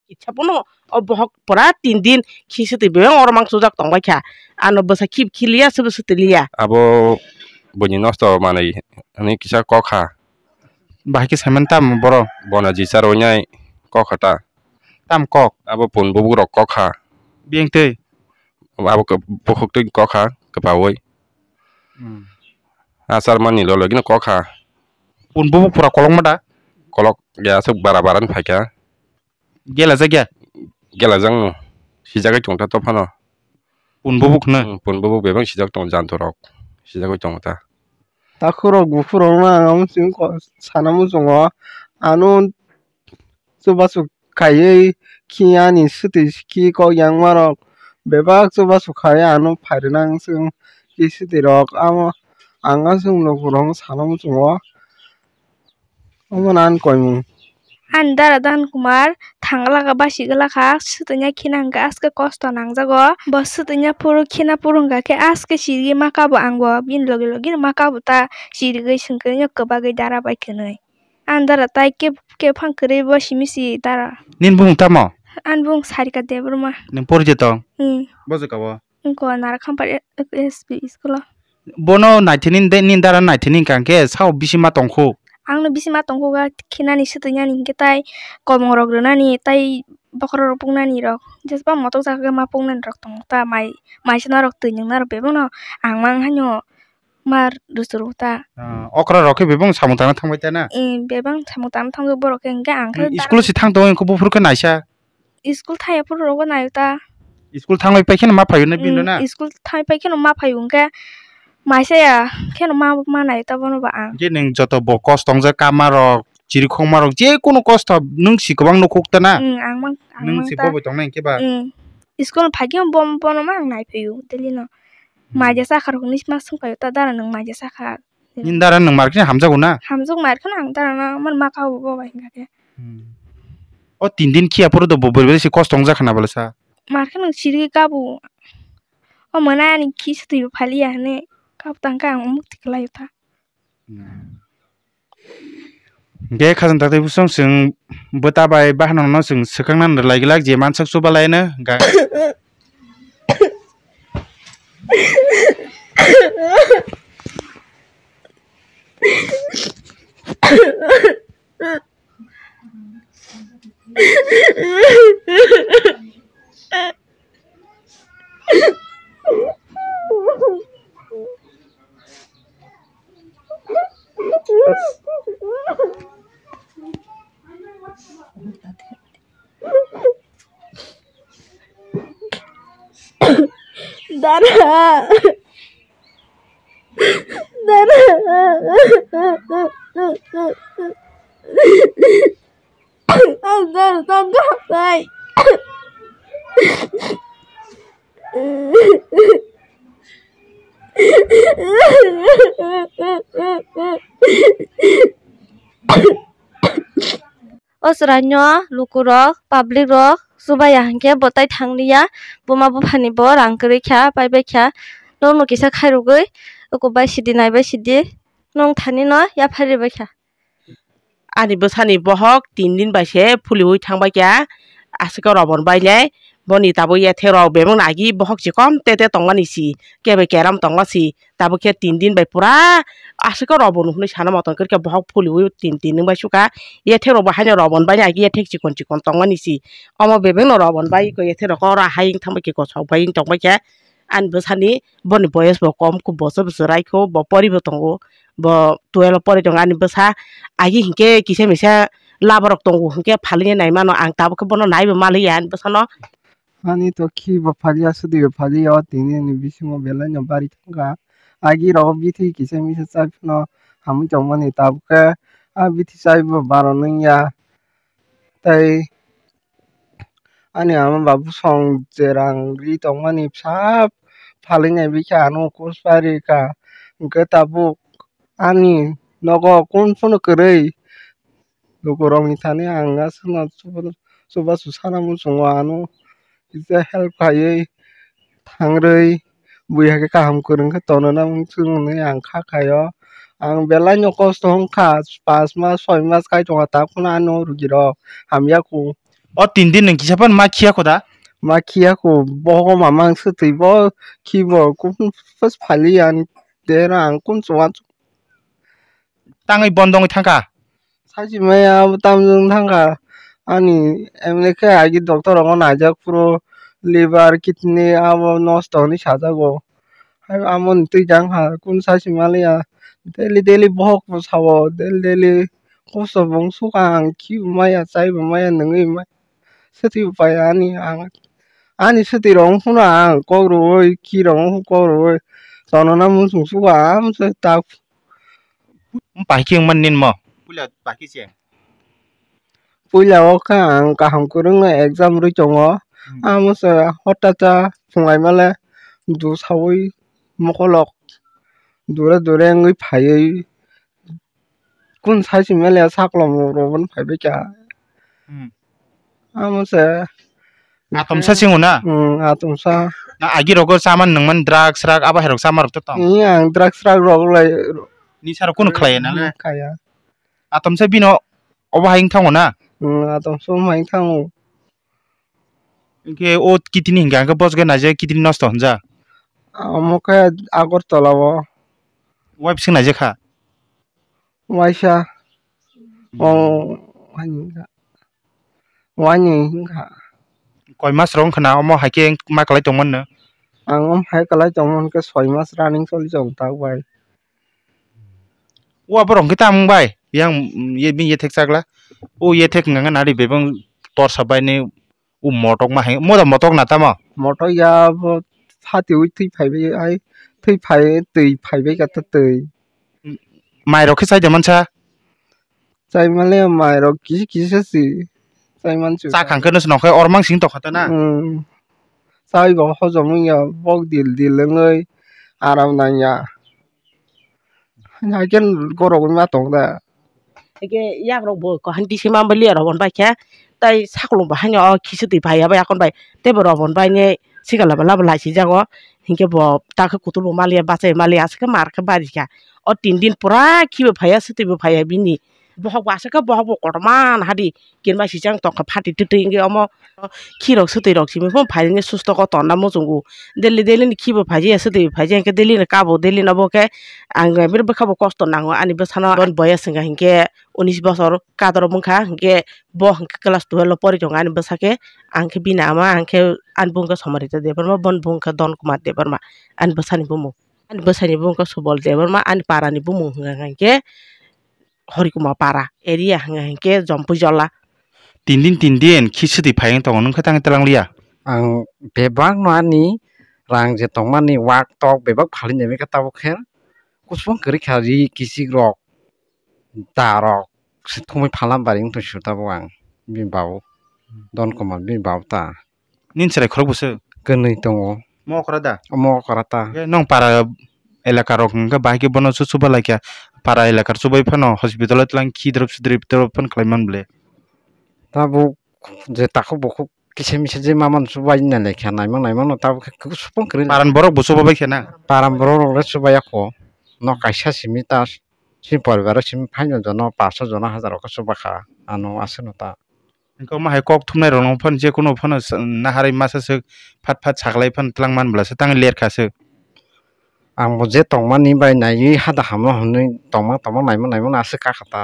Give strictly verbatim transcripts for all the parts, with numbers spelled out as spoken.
Kisa pono o bohok pura tin din khi swtwi bebak oro mang chujak tongbai kha. Ano bwsa khib khiliya, swbo swtwi liya. Abo buini nosto manwi hwnwi kisa kok kha. Bahai khe saiman tamo borok? Bono jisa rwnai kok kha ta. Tam kok? Abo pun bubuk rok kok kha. Biyang twi? Abo khe bukhuk twi kok kha kwbaui. Hmm. Achar mani lologino kok kha. Pun bubuk pura kolokma da? Kolok ya, aswk bara bara ni phaikha. Gela jakya? Gela jakno. Sijagwi tongtha to phano. Pun bubuk hwno? Hmm, pun bubuk bebak sijak tongo, janto rok sijagwi tongo ta. Takhuk rok buphuru rokno ang omo chwng ko-, sana muchungo. Ano chubachu khaiwi khi ani swtwi khi kok yangma rok bebak chubachu khaiwi ano phairwnang chwng khi swtwi rok. Amo ang aswk lukurok sana muchungo. Omo no ani koimung. Ani dara Dan Kumar thangla kha, basi gla kha, swtwina khina hwnkhe aske kosto nangjago. Bo swtwina phuru khina phuru hwnkha khe aske chirigwi ma kabo ang bo, bini logi logi ma kabo ta chirigwi swngkhe kwbagwi dara bai khwnwi. Ani dara tai kep kep phang kwrwi bo simi si dara. Nini bumung tamo? Ani bumung Sarika Debbarma. Nwng pori je tong? Hmm. Bo je kabo? Wngkha Narakhampar S P school o. Bono naithani de, nini dara naithani hwnkha hwnkhe sao bisi ma tongkhu? Ang no bisi ma tongkhu ga khinani swtwinani hinkhe tai komong rok rwnani tai bokhorok rok pungnani rok jespa motok jagwi ma pungnani rok tongo ta mai mai swnarok twi nwngnarok bebakno ang mang haino ma rwchurwi ta. Ah, okra rok khe bebak samung tangna thangbai ta na? Eh, bebak samung tangna thangjago borok khe hinkhe ang khe. School si thang tongo hinkhe buphuru khe naisa. School thangya phuru rogo naio ta. School thangwi pai kheno ma phaio na bini na? School thangwi pai kheno ma phaio hwnkhe maisa ya kheno ma, ma naio ta bono ba ang. Je nwng joto bo kosto wngjak kama rok, chirikhokma rok, je kunu kosto nwng si kwbang nukhuk ta na? Ang mang, ang mang ta. Nwng si bo bai tongnai hwnkhe ba? School phai khe bo, bono ma ang nai phaio daily no. Maija sakha rok hinwi ma swng phaio ta dara nwng maija sakha. Nini dara nwng mar khe hamjago na? Hamjak mar khe ang dara na man ma kha bo bai hwnkha khe. Hmm. O tin din khiya phuru do bo bwrwi se kosto wngjakha na bwlasa? Mar khe nwng sirigwi kabo. O mwnai ani khi swtwi bo phaliya hwnwi kabo tangkha ang mukti kwlaio ta. Hmm. Hwnkhe khajang taktwi bwswng chwng bwta bai bahanokno chwng swkaknani rwlai glak je mansak chuba laino hwnkha. Dara. Dara. Dara, dara, dara. O chwraino lukurok, public rok chubaya hinkhe bo tai thangliya, buma buphani bo rang kwrwi kha, paibai kha, nokno kisa khairogwi oko bai sidi naibai sidi, nwng thanino yaphar ribai kha. Ani bwsani bohok tin din bai se phulwi thangbai kha, aswk robon bainai, boni tabuk yathe rok bebak nagi bohok chikom tete tongmani si, kebe keram tongma si, tabuk khe tin din bai pura aswk robon hwnwi sana motom kwrwikha bohok phulwi tin tin wng bai sukha, yathe rok bo haino robon bainai agi yathek chikon chikon tongmani si, omo bebak no robon bai khe yathe rok oro hai wng thangbai khe kosok bai wng tongbai kha. Ani bwsani boni boyes bo kom, kho boso boso raikho, bo poribo tongo, bo twelve pori tongo. Ani bwsa agi hinkhe kisa misa laborok tongo hinkhe phalwi naimano, ang tabuk khe bono naibo maliya ani bwsano. Ani to khi bo phaliya, sudi bo phaliya, o tini ni bisingo belai no bari thangkha. Agi rogo bithi kisa misa chai phano hamwi tongmani, tabuk khe a bithi chai bo baro nungya. Tai ani ama babu song cherang ri tongmani bwsa phalwi nai bikha ano kuspari kha, hwnkhe tabuk ani nogo kun phano kwrwi lukurokni thani ang aswkno chubachu sana muchungo, ano kisa help khaiwi thangrwi buya khe kaham kwrwng khe tonwi nang chwng hwnwi ang kha khaio. Ang belai no kosto wngkha, pas mas soi mas kaitor tabuk phano ano rugirok hamya kho. O tin din nwng kisa phano ma khiya kho da? Ma khiya kho, bohogo mamang swtwi bo khibo, kufun first phali ani dera ang kun chwa. Tangwi bondongwi thangkha? Sachi maya abo tamjwng thangkha. Ani emne khe agi doctor rogo naijak phuru liver, kidney abo nosto hwnwi sajago. Hai amoni twi jang ha, kun sachi maliya. Daily daily bohok bo sao, daily daily kosto bo wng sukha ang, khibo maya, chaibo maya, nungwi maya. Swtwi bo paiya ani ang, ani swtwi rok wng phano ang kok rwui, khi rok wng kok rwui, chonona muchung sukha amse tak. Bahai khe wngmani nini mo? Puila bahai khe se? Puila o khe ang kaham kwrwngno exam rwi tongo. Hmm. Amo se hotta cha phunglai male du saui mokolok dure dure wngwi phaiwi kun sai se mele saklom rok phaibai kha. Hmm. Amo se. Atomsa se wngna? Hmm, atomsa. Na agi rogo chaman nungman drugs rok abo hai rok chama rok to tong? Iya, ang drugs rok rok lai. Nisa rok kunu khlai na le? Kaya. Atomsa bino obo hai wng thango na? Hmm, atomsa omo hai wng thango. Hinkhe o kidney hinkhe ang khe bosok khe naijak kidney nosto hwnjak. Omo khe Agartala o. Wife swng naijak kha? Waisa. Hmm. O, ani wngkha. Wani wngkha. Koi mas rok wngkha na omo hai khe ma kwlai tongmani no? Ang omo hai kwlai tongmani khe soi mas running choli tong tak bai. O abo rok khe tamo bai? Yang, mm, ye bini yethek chakla. O yethek wngkha khe nari bebeng torsa bai ni o motok ma hai, moda motok na tamo? Motok ya bo phatiwi twi phaibai ai, twi phai, twi phaibai kha ta twi. Mai rok khe chai da mansa? Chai male mai rok kisi kisi si chai mansu. Cha khang khe no swnam khe ormang sing tokha ta na? Hmm. Chai bo hojom wngya bok dil dil wngwi aram nangya. Haikhe gorok wngma tong da. Haikhe yak rok bo kaham tisi ma bali rok bon bai khe tai saklong bo haino o kisi twi phai ya bai akon bai tei bo rok bon bai ne sikala bala bo lai si jago hinkhe bo ta khe kutul bo maliya bachai maliya aswk khe mar khe bari kha o tin din pura khibo phai ya swtwi bo phai ya bini bohok bo aswk khe bohok bo kotorma hadi. Kinba sijang tongkha phati twtwi wngwi omo khirok swtwi rok simi phano phaini susto kotorna muchungo. Daily daily ni khibo phaijaya swtwi phaijaya hinkhe daily ni kabo daily no bo khe ang bini bwkha bo kosto nango ani bwsano. Boyas wngkha hinkhe unis bosor kadro wngkha hinkhe bo hinkhe class twelve o pori tongo ani bwsa khe. Ang khe bini ama ang khe ani bung khe Somarita Debbarma boni bung khe Don Kumar Debbarma ani bwsani bumung. Ani bwsani bung khe Subol Debbarma ani para ni bumung hwnkha hinkhe Horikuma para area hwnga hinkhe Jompuijola. Tin din tin din khe swtwi phai wng tongo, nwng khe tang twlang liya? Ang bebak no ani rang je tongmani wak tok bebak phalwi naimikha tabuk khe kusubung kwrwi kha ri kisik rok da rok se thumui phalam bari wng tong sio tabuk ang bini babu Don Kumar bini babu ta. Nini chwrai khorok bwswk? Kwnwi tongo. Mo okra da? Omo okra ta. Hwnkhe nwng para elaka rok hwnkhe bahai khe bono su chuba laikha. Para elakar chubai phano hospital o tlang khi drop sidrip drop phano khlai man ble. Tabuk je takhuk bukhuk kisa misa je ma mano chubai na laikha naimang naimang no tabuk khe kusubung kwrwi. Paran borok bo chuba bai khe na? Paran borok rok le chuba ya kho. No kaisa simi ta sini poribar o simi phaino jono paanch sho jono hajar rok khe chuba kha. Ano aswk no ta. Hwnkhe omo hai kok thumnai rokno phano je kunu phano naharwi masa swk phat phat saklai phano twlang man bwlasa tangwi ler kha swk. Ang bo je tongmani bai naiwi hada hamno hwnwi tongma tongma naima naima no aswk kakha ta.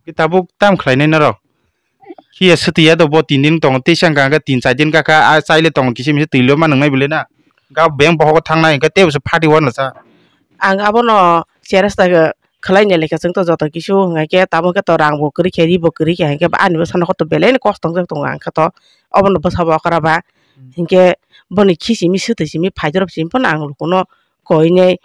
Khe tabuk tam khlainai norok? Khiya swtwi ya do bo tin din tongo tei sangka hwnkhe tin char din kakha a chaile tongo kisa misa twilo ma nwngnai bwle na. Ga beng bohogo thangnai hwnkhe teibo se phati uanasa. Ang abono cheresta khwlai ni lekha chwng to joto kisu hwnkha khe tamo khe to rang bo kwrwi khe ri bo kwrwi khe hinkhe ani bwsano koto belai ni kosto wngjak tongo ang khe to obono bwsa bo okra ba hinkhe boni khi simi swtwi simi phaijrop simi phano ang lukuno koinai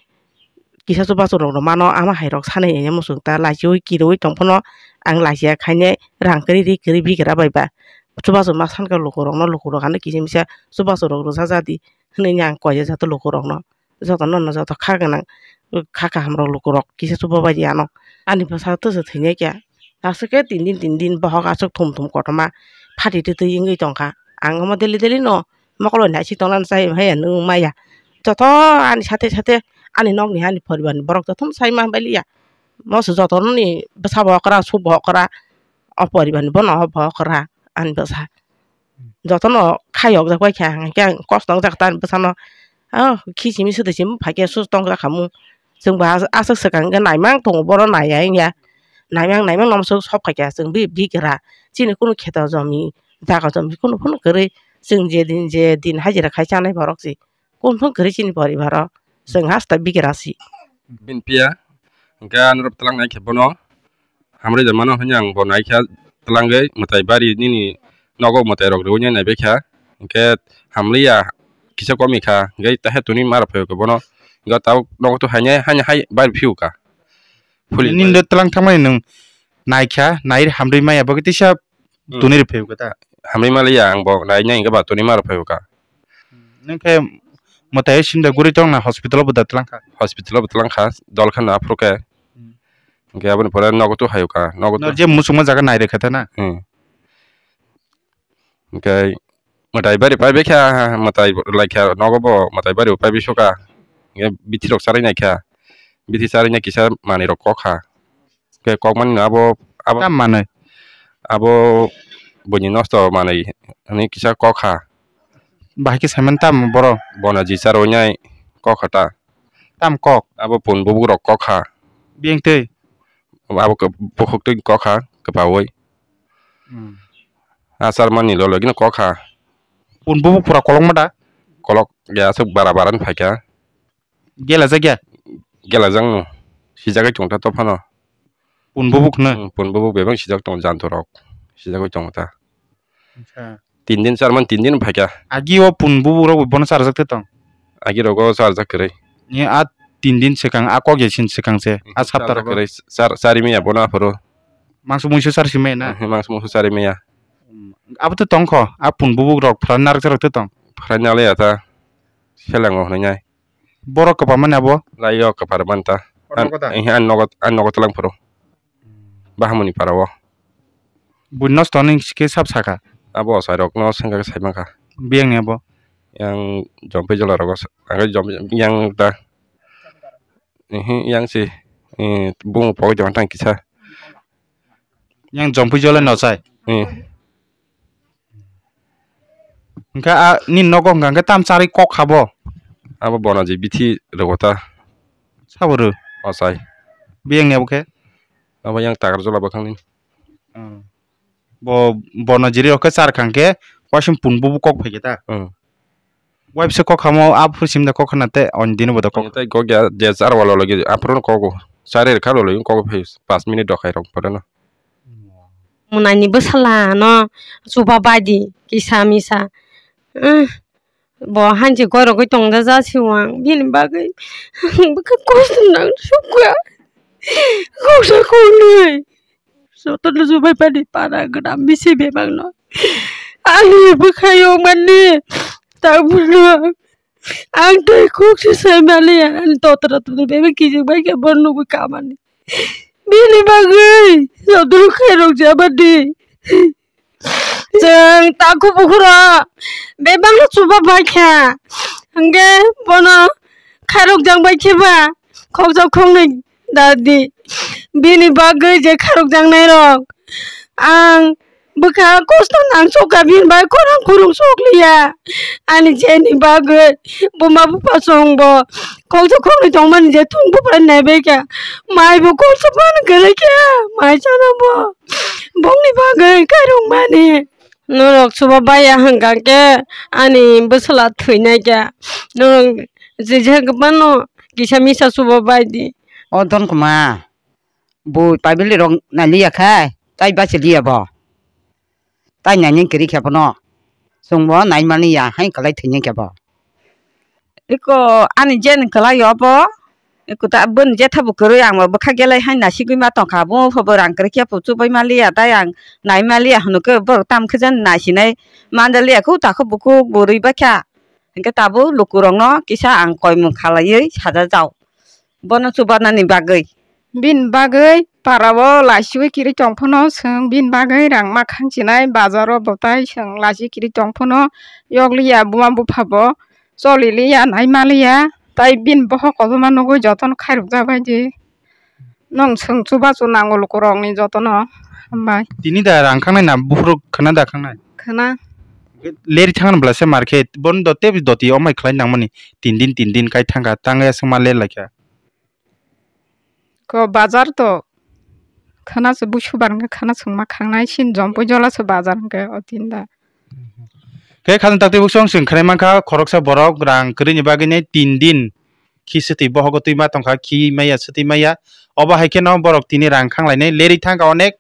kisa chubachu rok no mano ama hai rok sanai ya muchung ta lachiui kirui tong phano ang lachia khainai rang kwrwi ri kwrwi bigra bai ba chubachu ma sankha lukurok no lukurok ano kisa misa chubachu rok rwja jadi hinui ang koi ya joto lukurok no. Jotono no joto kha gwnang, kha kaham rok lukurok kisa chuba bai di ano. Ani bwsa twswk thwinai khe. Aswk khe tin din tin din bohok aswk thum thum kotorma phati twtwi wngwi tongkha. Ang omo daily daily no mokolo naisik tongna chai maya nung maya. Joto ani sate sate ani nokni ani poribarni borok jotono sai ma bai liya. Moso jotono ni bwsa bo okra, suk bo okra, o poribarni bono o bo okra. ani bwsa. Jotono khayokjak bai kha, hwnkhe ang kosto wngjak ta ani bwsano. Ah, khichimi swtwi chimi phaikhe sus tongjak khamu. Chwngbo as-, aswk swkang khe naimang tongo, bono naiya wngya. Naimang, naimang nomo sok, sok phaikha chwng bi-, bigra. Chini kunu kheto jomi, jaga jomi kunu phano kwrwi. Chwng je din, je din hajira khai chanai borok se. Kunu phano kwrwi chini poribaro. Chwng hasta bigra si. Bini phiya, hwnkhe anorok twlang nai khe bono. Hamrwi da mano hwnwi ang bo naikha twlangwi mwtai bari nini nogo mwtai rok rwui nai naibaikha, hwnkhe hamliya kisa komikha, hwnkhe tahe tuni maro phaio khe bono, hwnkhe tabuk nogo to hainai haini hai bari phiyokha. Phuli nini de twlang thangmani nwng naikha, nai hamrwi maya bagwi tisa Hmm. tuni rw phaio khe ta. Hamrwi maliya ang bo nainai hwnkhe ba tuni maro phaio kha. Nwng khe mwtai simda guri tongna hospital o bo da twlangkha. Hospital o bo twlangkha, dol kheno aphuru khe. Hmm. Hwnkhe aboni pore nogo to hayo kha, nogo to. No je muchungma jaga nai rwkha ta na? Hmm. Hwnkhe mwtai bari pai baikha, mwtai laikha nogo bo mwtai bari bo pai bisukha. Hwnkhe bithi rok charwi naikha. Bithi charwi nai kisa manwi rok kokha. Hwnkhe kokmani no abo, abo Tam manwi? Abo buini nosto manwi hwnwi kisa kokha. Bahai khe saiman tam boro? Bono ji charwi nai kokha ta. Tam kok? Abo pun bubuk rok kokha. Biyang twi? Abo khe bukhuk twi kokha kwbaui. Hmm. Achar mani lologino kokha. Pun bubuk pura kolokma da? Kolok ya aswk bara bara ni phaikha. Gela jakya? Gela jakno. Sijagwi tongta to phano. Pun bubuk no? Hmm, pun bubuk bebak sijak tongo janto rok. Sijagwi tongo ta. Acha. Tin din charman tin din phaikha. Agi o pun bubuk rok bono charjak te tong? Agi rogo charjak kwrwi. Ni a tin din swkang, a kok ya sin swkang se, a sapta rogo. Kwrwi char, chari maya bono aphuru. Mangso mungso char si maya na? Hmm, mangso mungso chari maya. Hmm. Abo to tongkho, a pun bubuk rok phra narwk charwk te tong? Phra nalaya ta. Selango hwnwi nai. Borok kwpar mani abo? Lai o kwpar manta. Borok nogo da? An, eh, an nogo, an nogo twlang phuru. Bahamoni para o. Buino nosto hwnwi khe sab sakha? Abo osai rok no swngkha khe sai mankha. Biyang ni abo? Yang jompi jola rogo sa-, ang jom-, yang da. Ehe, yang si, eh, bung pok jong tang kisa. Yang jompi jola no sai? Eh. Hwnkhe a nini nogo hwnkha hwnkhe tam charwi kok kha bo? Abo bono je bithi rwgo ta. Sabo rw? Ochai. Biyang ni abo khe? Abo yang takar jola bwkhang ni. Hmm. Bo, bono jiri rok khe char kha hwnkhe waising pun bubu kok phai khe ta? Hmm. Waibsa kok hamo aphuru simda kok khna tei oni dino bodo kok. Tei kok ya je char walo logi aphuru no kogo. Chari rwkha lolo kok phai pas minute rok hai rok pore no. Munani bwsala no chuba baidi kisa misa. Uhm, bo hanchi goirogwi tongda jasiwang bini bagwi bwkha kosto nang sukha. Koksa koknwi. Jotono chubai pani para gwnam bisi bebakno. Ani bwkhayo mani tabukno ang tei kok se sai maliya. Ani totra totra bebak kijik bai khe bo nugwi kamani. Bini bagwi jotono khairok jabadi. Chwng takhuk bukhuro bebakno chuba bai kha. Hwnkhe bono khairok jang bai khe ba khokjak khoknwi dadi. Bini bagwi je khairok jangnai rok ang bwkha kosto nang sokha, bini bagwi khorang khurung sok liya. Ani jeni bagwi buma bupha chwng bo khokjak khoknwi tongmani je thung buphai nai bai kha. Mai bo kolsa phano kwrwi kha, mai chana bo bongni bagwi khairok mani. Norok chuba baiya hwnkha khe ani bwsala thwinai khe norok je je kwbangno kisa misa chuba bai di. O Donkuma, bui paibilirok nailiya khe tai bachiliya bo. Tai nainai kwrwi khe bono. Chwngbo naimani ya hai kwlai thwinai khe bo. Eko ani jeni kwlai obo. Eko ta boni jetha bo kwrwi ang bo bwkha gelai hai nasigwi ma tongkha. Bo phobo rang kwrwi khe bo chubai maliya, tai ang nai maliya hwnwi khe borok tamo khe jani naisinai mandaliya kho, takhuk bukhuk bo rwi baikha. Hinkhe tabuk lukurokno kisa ang koimung khalaiwi sajajao bono chubanani bagwi. Bini bagwi parao lachiwi kwrwi tong phano chwng bini bagwi rang ma khang chinai, bazaro bo tai chwng lachi kwrwi tong phano yokliya, buma bupha bo choliliya, nai maliya, tai bini bohok kotorma nugwi jotono khairokjak bai di. Nwng chwng chubachu nango lukurokni jotono. Hambai. Tini da rang khangnai na buphuru khna da khangnai? Khna. Leri thangna bwla se market. Bon do te doti omai khlai nangmani. Tin din, tin din kai thangkha. Tangya swngma ler laikha. Ko bazar to khana se busu bar hwnkhe khana chwngma khangnai sin jompo jola se bazar hwnkhe o tin da. Khe khajang takti buksong chwng khnai mankha khoroksa borok rang kwrwini bagwi nai tin din khi swtwi bohogo twi ma tongkha, khi maya swtwi maya. Obo hai kheno borok tini rang khanglainai leri thangkha onek.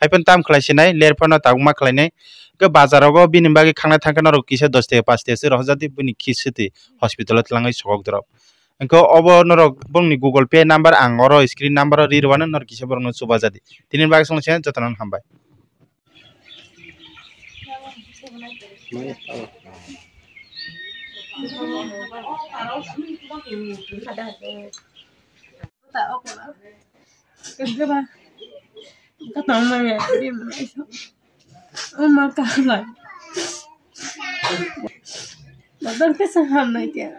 Hai phano tam khlai sinai, ler phano tabuk ma khlainai. Hwnkhe bazar rogo bini bagwi khangna thangkhe norok kisa dos taka, paanch taka se rohorjadi, bini khi swtwi hospital o twlangwi sogok dorok. Hwnkhe obo norok bongni Google Pay number ang oro screen number o ri rwano, norok kisa borokno chubajadi. Tini bagwi songse jotono hambai. Uma kahla. Doktor kesa hamnai kya?